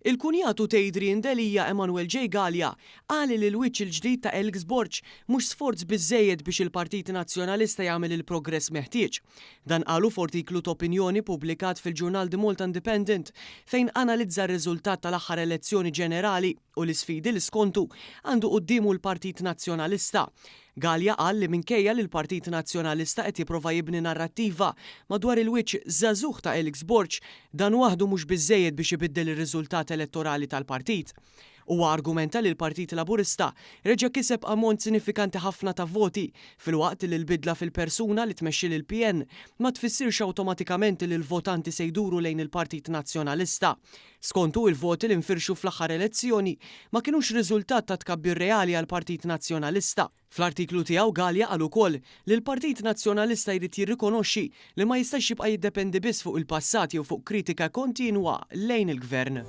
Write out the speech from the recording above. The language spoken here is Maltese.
Il-kunjatu t'Adrian Delia, Emanuel J. Galea, qal li l-wiċċ il-ġdid ta' Alex Borg mhux sforz biżżejjed biex il-Partit Nazzjonalista jagħmel il-progress meħtieġ. Dan qalu f'artiklu t'opinjoni pubblikat fil-ġurnal The Malta Independent fejn analizza r-riżultat tal-aħħar elezzjoni ġenerali u l-isfidi li skontu għandu quddiemu l-Partit Nazzjonalista. Galea qal li minkejja li l-Partit Nazzjonalista qed jipprova jibni narrattiva madwar il-wiċċ żagħżugħ ta' Alex Borg, dan waħdu mhux biżżejjed biex ibiddel ir-riżultat elettorali tal-partit. Huwa argumenta li l-Partit Laburista reġa' kiseb ammont sinifikanti ħafna ta' voti filwaqt li l-bidla fil-persuna li tmexxi lill-PN ma tfissirx awtomatikament li l-votanti se jduru lejn il-Partit Nazzjonalista. Skontu, il-voti li nfirxu fl-aħħar elezzjoni ma kinux riżultat ta' tkabbir reali għall-Partit Nazzjonalista. Fl-artiklu tiegħu Galea qal ukoll li l-Partit Nazzjonalista jrid jirrikonoxxi li ma jistax jibqa' jiddependi biss fuq il-passat jew fuq kritika kontinwa lejn il-Gvern.